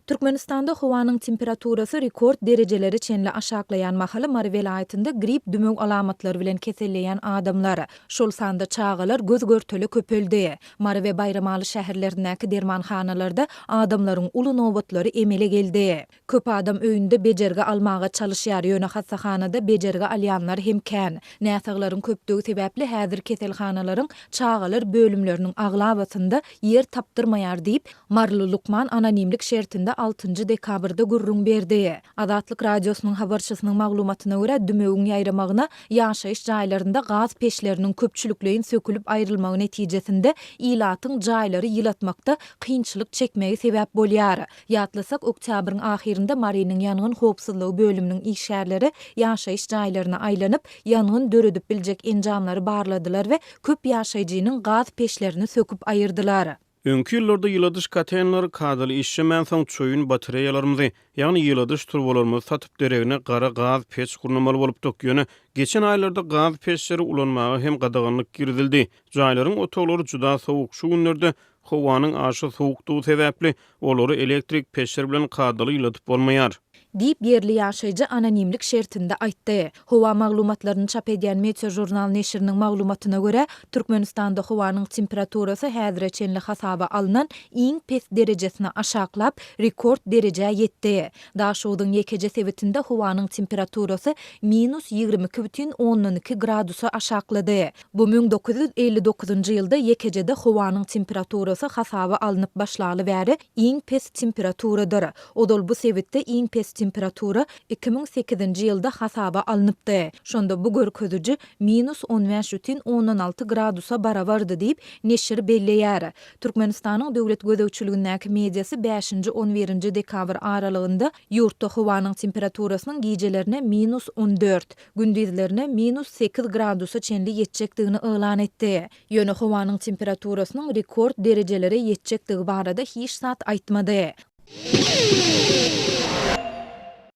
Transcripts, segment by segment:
Türkmenistanda howanyň temperaturasy rekord derejelere çenli aşaklaýan mahaly Mary welaýatynda grip dümew alamatlary bilen keselleýän adamlar, şol sanda çagalar göz-görtele köpeldi. Mary we Baýramaly şäherlerindäki dermanhanalarda adamlaryň uly nobatlary emele geldi. Köp adam öýünde bejergi almaga çalyşýar, ýöne hassahanada bejergi alýanlar hem kän. Näsaglaryň köpdügi sebäpli häzir keselhanalaryň çagalar bölümleriniň aglabasynda ýer tapdyrmaýar diýip, maryly lukman anonimlik şertinde altynjy dekabrda gürrüň berdi. Azatlyk Radiosynyň habarçysynyň maglumatyna görä, dümewiň ýaýramagyna ýaşaýyş jaýlarynda gaz peçleriniň köpçülikleýin sökülip aýrylmagy netijesinde ilatyň jaýlary ýylatmakda kynçylyk çekmegi sebäp bolýar. Ýatlasak, oktýabryň ahyrynda Marynyň ýangyn howpsuzlygy bölüminiň işgärleri ýaşaýyş jaýlaryna aýlanyp, ýangyn döredip biljek enjamlary barladylar we köp ýaşaýjynyň gaz peçlerini söküp aýyrdylar. Öňki ýyllarda ýyladyş kotelnlary kadaly işlemänsoň, çoýun batareýalarymyzy, ýagny ýyladyş turbalarymyzy satyp, deregine gara gaz peç gurnamaly bolupdyk. Ýöne geçen aýlarda gaz peçleri ulanmaga hem gadaganlyk girizildi. Jaýlaryň otaglary juda sowuk. Şu günlerde Howanyň aşa sowukdygy sebäpli, olary elektrik peçler bilen kadaly ýyladyp bolmaýar. Diýip, ýerli ýaşaýjy anonimlik şertinde aýtdy. Howa maglumatlaryny çap edýän Meteožurnal neşiriniň maglumatyna görä, Türkmenistanda howanyň temperaturasy häzire çenli hasaba alnan iň pes derejesine aşaklap, rekord derejä ýetdi. Daşogzuň ýekeje sebitinde howanyň temperaturasy minus 22,2 gradusa aşaklady. Bu 1959-njy ýylda ýekejede howanyň temperaturasy hasaba alnyp başlaly bäri iň pes temperaturadyr. Ozal bu sebitde iň pes temperatura 2008-nji ýylda hasaba alnypdy. Şonda bu görkeziji minus on bäş bütin ondan alty gradusa barabardy diýip, neşir belleýär. Türkmenistanyň döwlet gözegçiligindäki mediasy bäşinji on birinji dekabr aralygynda ýurtda howanyň temperaturasynyň gijelerine minus on dört, gündizlerine minus sekiz gradusa çenli ýetjekdigini yglan etdi. Ýöne howanyň temperaturasynyň rekord derejelere ýetjekdigi barada hiç zat aýtmady.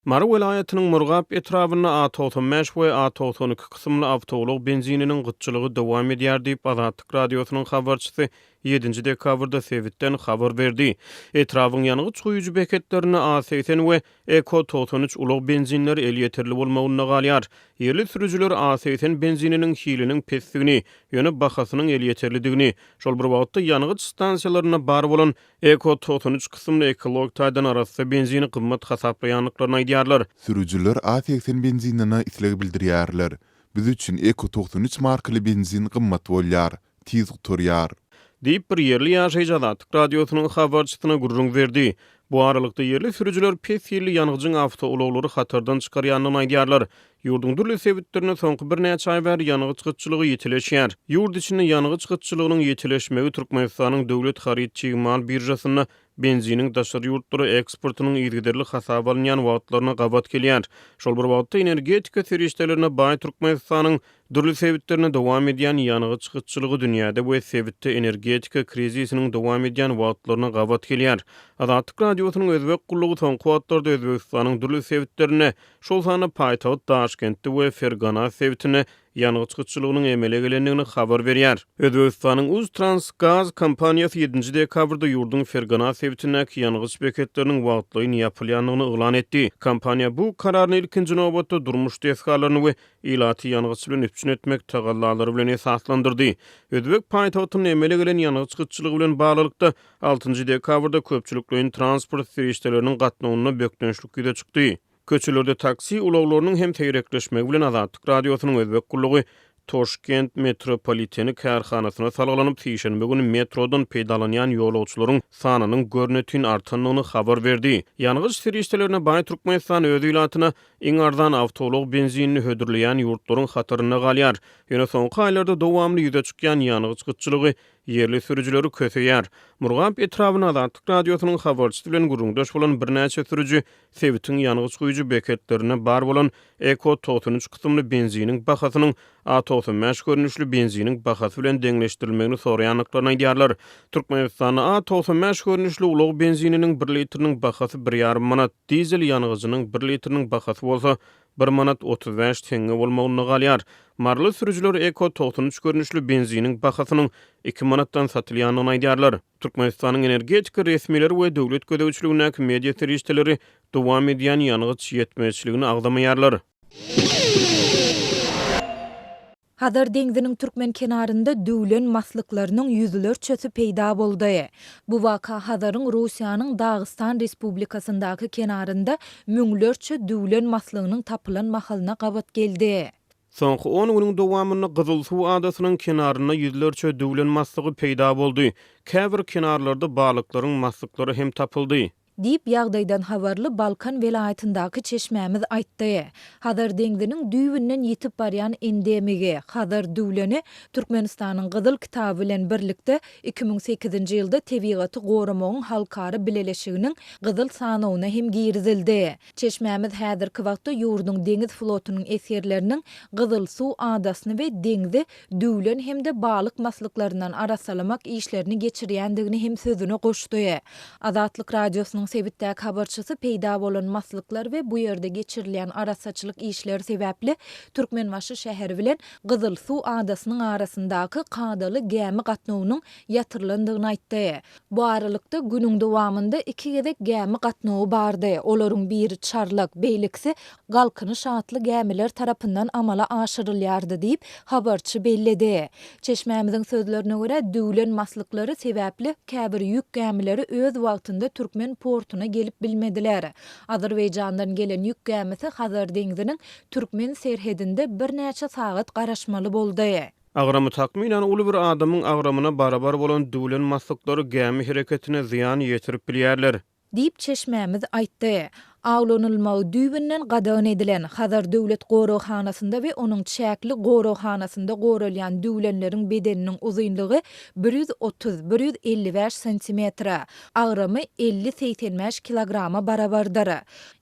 Mary welaýatynyň Murgap etrabynda A 95 we A 92 kysymly awtoulag benzininiň gytçylygy dowam edýär diýip, Azatlyk Radiosynyň habarçysy ýedinji dekabrda sebitden habar berdi. Etrabyň ýangyç guýujy beketlerinde A 80 we Eko 93 ulag benzinleri elýeterli bolmagynda galýar. Ýerli sürüjiler A 80 benzininiň hiliniň pesdigini, ýöne bahasynyň elýeterlidigini, şol bir wagtda ýangyç stansiýalarynda bar bolan Eko 93 kysymly ekologik taýdan arassa benzini gymmat hasaplaýandyklaryny aýdýarlar. Sürüjiler A 80 benzinine isleg bildirýärler. Biz üçin Eko 93 markaly benzin gymmat bolýar. Tiz gutarýar. Diýip, bir ýerli ýaşaýjy Azatlyk Radiosynyň habarçysyna gürrüň berdi. Bu aralykda, ýerli sürüjiler pes hilli ýangyjyň awtoulaglary hatardan çykarýandygyny aýdýarlar. Ýurduň dürli sebitlerinde soňky birnäçe aý bäri ýangyç gytçylygy ýitileşýär. Ýurt içinde ýangyç gytçylygynyň ýitileşmegi Türkmenistanyň döwlet haryt-çig mal biržasynda benziniň daşary ýurtlara eksportynyň yzygiderli hasaba alynýan wagtlaryna gabat gelýär. Şol bir wagtda, energetika serişdelerine baý Türkmenistanyň dürli sebitlerinde dowam edýän ýangyç gytçylygy dünýäde we sebitde energetika krizisiniň dowam edýän wagtlaryna gabat gelýär. Azatlyk Radiosynyň Özbek gullugy soňky wagtlarda Özbegistanyň dürli sebitlerinde, şol sanda paýtagt Daşkentde we Fergana sebitinde ýangyç gytçylygynyň emele gelendigini habar berýär. Özbegistanyň Uztransgaz kompaniýasy ýedinji dekabrda ýurduň Fergana sebitindäki ýangyç beketleriniň wagtlaýyn ýapylýandygyny yglan etdi. Kompaniýa bu kararyny ilkinji nobatda durmuş desgalaryny we ilaty ýangyç bilen üpjün etmek tagallalary bilen esaslandyrdy. Özbek paýtagtynda emele gelen ýangyç gytçylygy bilen baglylykda, altynjy dekabrda köpçülikleýin transport serişdeleriniň gatnawynda bökdençlik ýüze çykdy. Köçelerde taksi ulaglarynyň hem seýrekleşmegi bilen Azatlyk Radiosynyň Özbek gullugy Toşkent metropoliteni kärhanasyna salgylanyp, sişenbe güni metrodan peýdalanýan ýolagçylaryň sanynyň görnetin artandygyny habar berdi. Ýangyç serişdelerine baý Türkmenistan öz ilatyna iň arzan awtoulag benzinini hödürleýän ýurtlaryň hatarynda galýar. Ýöne soňky aýlarda dowamly ýüze çykýan ýangyç gytçylygy ýerli sürüjileri köseýär. Murgap etrabynda Azatlyk Radiosynyň habarçysy bilen gürrüňdeş bolan birnäçe sürüji sebitiň ýangyç guýujy beketlerinde bar bolan Eko 93 kysymly benziniň bahasynyň A 95 görnüşli benziniň bahasy bilen deňleşdirilmegini soraýandyklaryny aýdýarlar. Türkmenistanda A 95 görnüşli ulag benzininiň bir litriniň bahasy bir ýarym manat, dizel ýangyjynyň bir litriniň bahasy bolsa. bir manat 35 teňňe bolmagynda galýar. Maryly sürüjiler Eko 93 görnüşli benziniň bahasynyň iki manatdan satylýandygyny aýdýarlar. Türkmenistanyň energetika resmileri we döwlet gözegçiligindäki media serişdeleri dowam edýän ýangyç ýetmezçiligini agzamaýarlar. Hazar deňziniň türkmen kenarynda düwlen maslyklarynyň ýüzlerçesi peýda boldy. Bu waka Hazaryň Russiýanyň Dagystan Respublikasyndaky kenarynda müňlerçe düwlen maslygynyň tapylan mahalyna gabat geldi. Soňky on günüň dowamynda Gyzylsuw adasynyň kenarynda ýüzlerçe düwlen maslygy peýda boldy. Käbir kenarlarda balyklaryň maslyklary hem tapyldy. Diýip, ýagdaýdan habarly Balkan welaýatyndaky çeşmämiz aýtdy. Hazar deňziniň düýbünden ýitip barýan endemigi, Hazar düwleni Türkmenistanyň Gyzyl kitaby bilen birlikde 2008-nji ýylda Tebigaty goramagyň halkara bileleşiginiň Gyzyl sanawyna hem girizildi. Çeşmämiz häzirki wagtda ýurduň deňiz flotunyň esgerleriniň Gyzylsuw adasyny we deňzi düwlen hem-de balyk maslyklaryndan arassalamak işlerini geçirýändigini hem sözüne goşdy. Azatlyk Radiosynyň sebitdäki habarçysy peýda bolan maslyklar we bu ýerde geçirilýän arassaçylyk işleri sebäpli Türkmenbaşy şäheri bilen Gyzylsuw adasynyň arasyndaky kadaly gämi gatnawynyň ýatyrylandygyny aýtdy. Bu aralykda, günüň dowamynda iki gezek gämi gatnawy bardy, olaryň biri Çarlak, beýlekisi Galkynyş atly gämiler tarapyndan amala aşyrylýardy diýip, habarçy belledi. Çeşmämiziň sözlerine görä, düwlen maslyklary sebäpli käbir ýük gämileri öz wagtynda türkmen portuna gelip bilmediler. Azerbaýjandan gelen ýük gämisi Hazar deňziniň türkmen serhedinde birnäçe sagat garaşmaly boldy. Agramy takmynan uly bir adamyň agramyna barabar bolan düwlen maslyklary gämi hereketine zyýan ýetirip bilýärler. Diýip, çeşmämiz aýtdy. Awlanylmagy düýbünden gadagan edilen, Hazar döwlet goraghanasynda we onuň çäkli goraghanasynda goralýan düwlenleriň bedeniniň uzynlygy 130, 155 santimetre, agramy 50, 85 kilograma barabardyr.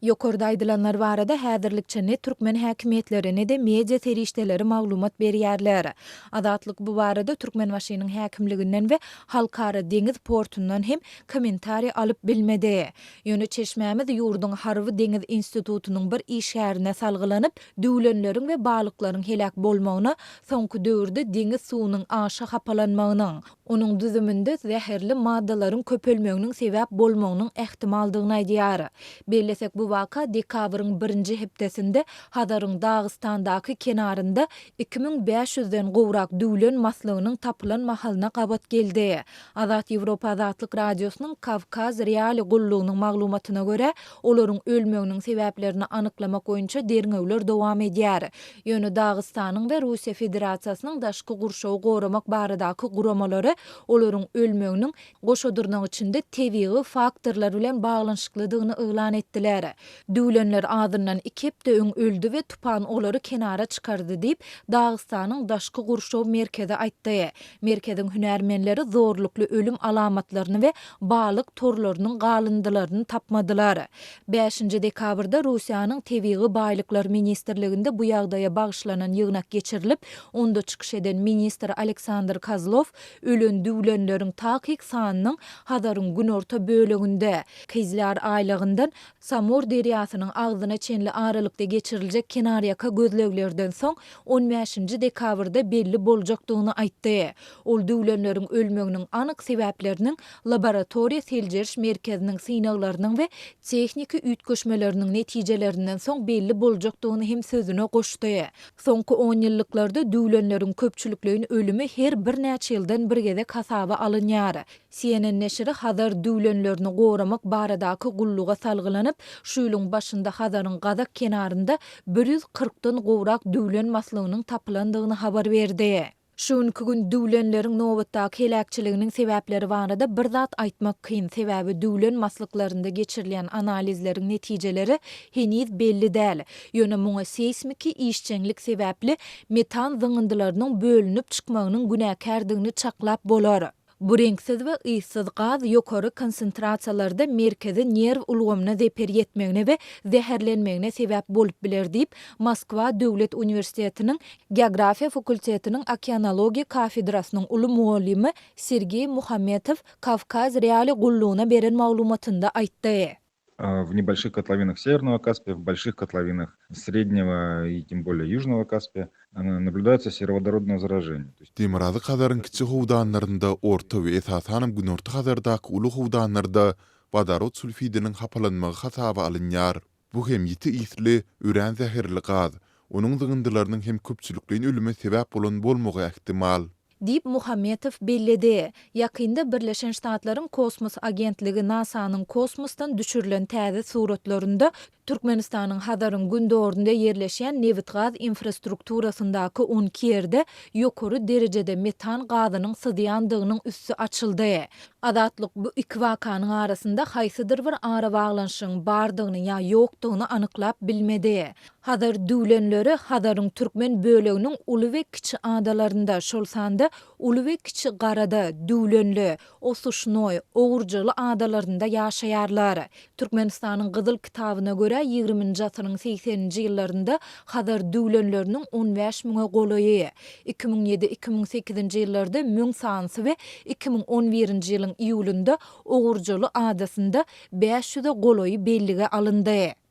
Ýokarda aýdylanlar barada häzirlikçe ne türkmen häkimiýetleri, ne-de media serişdeleri maglumat berýärler. Azatlyk bu barada Türkmenbaşynyň häkimliginden we Halkara deňiz portundan hem kommentariý alyp bilmedi. Ýöne çeşmämiz ýurduň Harby-deňiz institutynyň bir işgärine salgylanyp, düwlenleriň we balyklaryň heläk bolmagyna soňky döwürde deňiz suwunyň aşa hapalanmagynyň, onuň düzüminde zäherli maddalaryň köpelmeginiň sebäp bolmagynyň ähtimaldygyny aýdýar. Bellesek, bu waka dekabryň birinji hepdesinde Hazaryň Dagystandaky kenarynda 2500 den gowrak düwlen maslygynyň tapylan mahalyna gabat geldi. Azat Ýewropa Azatlyk Radiosynyň Kawkaz Reali gullugynyň maglumatyna görä, olaryň ölmeginiň sebäplerini anyklamak boýunça derňewler dowam edýär. Ýöne Dagystanyň we Russiýa Federasiýasynyň daşky gurşawy goramak baradaky guramalary olaryň ölmeginiň goşa dyrnak içinde tebigy faktorlar bilen baglanyşyklydygyny yglan etdiler. Düwlenler azyndan iki hepde öň öldi we tupan olary kenara çykardy diýip, Dagystanyň daşky gurşaw merkezi aýtdy. Merkeziň hünärmenleri zorlukly ölüm alamatlaryny we balyk torlarynyň galyndylaryny tapmadylar. Bäşinji dekabrda Russiýanyň Tebigy baýlyklar ministrliginde bu ýagdaýa bagyşlanan ýygnak geçirilip, onda çykyş eden ministr Aleksandr Kozlow ölen düwlenleriň takyk sanynyň Hazaryň günorta böleginde, Kyzlýar aýlagyndan Samur derýasynyň agzyna çenli aralykda geçiriljek kenarýaka gözleglerden soň on bäşinji dekabrda belli boljakdygyny aýtdy. Ol düwlenleriň ölmeginiň anyk sebäpleriniň laboratoriýa seljeriş merkeziniň synaglarynyň we tehniki üýtgeşmeleriniň netijelerinden soň belli boljakdygyny hem sözüne goşdy. Soňky onýyllyklarda düwlenleriň köpçülikleýin ölümi her birnäçe ýyldan bir gezek hasaba alynýar. CNN neşiri Hazar düwlenlerini goramak baradaky gulluga salgylanyp, şu ýylyň başynda Hazaryň gazak kenarynda bir ýüz kyrkdan gowrak düwlen maslygynyň tapylandygyny habar berdi. Şu günki gün düwlenleriň nobatdaky heläkçiliginiň sebäpleri barada bir zat aýtmak kyn, sebäbi düwlen maslyklarynda geçirilýän analizleriň netijeleri heniz belli däl. Ýöne muňa seýsmiki işjeňlik sebäpli metan zyňyndylarynyň bölünip çykmagynyň günäkärdigini çaklap bolar. Bu reňksiz we yssyz gaz ýokary konsentrasiýalarda merkezi nerw ulgamyna zeper ýetmegine we zäherlenmegine sebäp bolup biler diýip, Moskwa döwlet uniwersitetiniň Geografiýa fakultetiniň okeanologiýa kafedrasynyň uly mugallymy Sergeý Muhametow Kawkaz Reali gullugyna beren maglumatynda aýtdy. W небольших котловинах Северного Каспия, в больших котловинах Среднего и тем более Южного Каспия наблюдается сероводородное заражение. Demirgazyk Hazaryň kiçi howdanlarynda, Orta we esasanam Günorta Hazardaky uly howdanlarda wodorod sulfidiniň hapalanmagy hasaba alynýar. Bu hem ýiti ysly, örän zäherli gaz. Onuň zyňyndylarynyň hem köpçülikleýin ölüme sebäp bolan bolmagy ähtimal. Diýip, Muhammetow belledi. Ýakynda Birleşen Ştatlaryň kosmos agentligi NASA-nyň kosmosdan düşürilen täze suratlarynda Türkmenistanyň Hazaryň gündogarynda ýerleşýän nebitgaz infrastrukturasyndaky 12 ýerde ýokary derejede metan gazynyň syzýandygynyň üsti açyldy. Azatlyk bu iki wakanyň arasynda haýsydyr bir arabaglanyşygyň bardygyny ýa ýokdugyny anyklap bilmedi. Hazar düwlenleri Hazaryň türkmen böleginiň uly we kiçi adalarynda, şol sanda Uly we Kiçi Garada, Düwlenli, Osuşnoý, Ogurjaly adalarynda ýaşaýarlar. Türkmenistanyň Gyzyl kitabyna görä, ýigriminji asyryň segseninji ýyllarynda Hazar düwlenleriniň on bäş müňe golaýy, 2007, 2008-nji ýyllarda müň sanysy we 2011-nji ýylyň iýulynda Ogurjaly adasynda 500-e golaýy bellige alyndy.